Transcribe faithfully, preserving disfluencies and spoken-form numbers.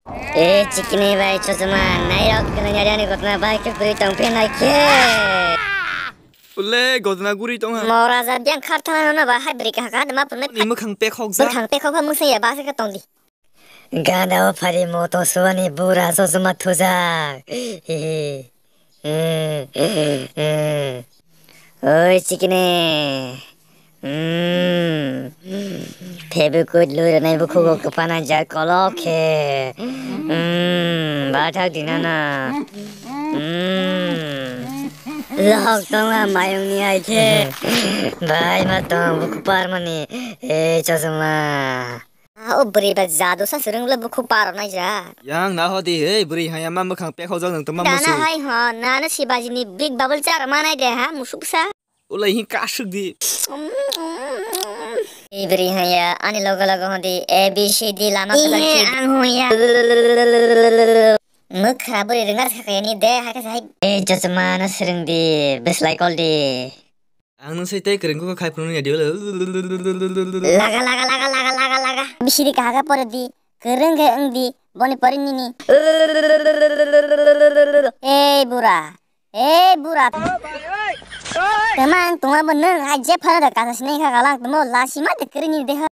E chikini bai chosma, nairok kini yari ani gotna bai khe bwrwi tong phi nai khe. Ule gotna guri tong ha. Mora ja biang khar thana no ba hai bwrwi kahaka de ma phunai. Ni mwkhang pekhok ja. Mwkhang pekhok pha mwsai ya ba se khe tong di. Gana o phari moto suani bura chosma thujak. Oi chikini. Mm. Fevikwik lui rwnai bukhugo kwpana jak kolok khe. Mm. Bathak dinana. Mm. Lok tongma mayungni hai khe. Bai ma tong bukhu parmani. E chosma. Ah, o bwrwi ba jadu sa swrwng le bukhuk paro nai ja. Yang na hodi, hei bwrwi haya ma mwkhang pekhok jak nang tongma. Dana musu. Hai ho, nana Shivaji ni big bubble jar manai de ha, musuk sa. Ulai hi kasuk di. Ei bwrwi haya, ani logo logo hodi A B C D lama. Iye, ang ho ya. Mwkhra bwrwi rwngar sakha yani de, hai khe sai. Ei chosma no swrwng di, bwslai kol di. Ang nung sai tei kwrwng khe khai phunukya di. Laga, laga, laga, laga, laga, laga. Bisiri kaha khe pore di. Kwrwng khe wng di. Boni pore nini. Ei bura. Ei bura. Twma ang tongma bo nwng hai je phano da kasa sinai kha galang tongma lasi ma de kwrwng nini deha.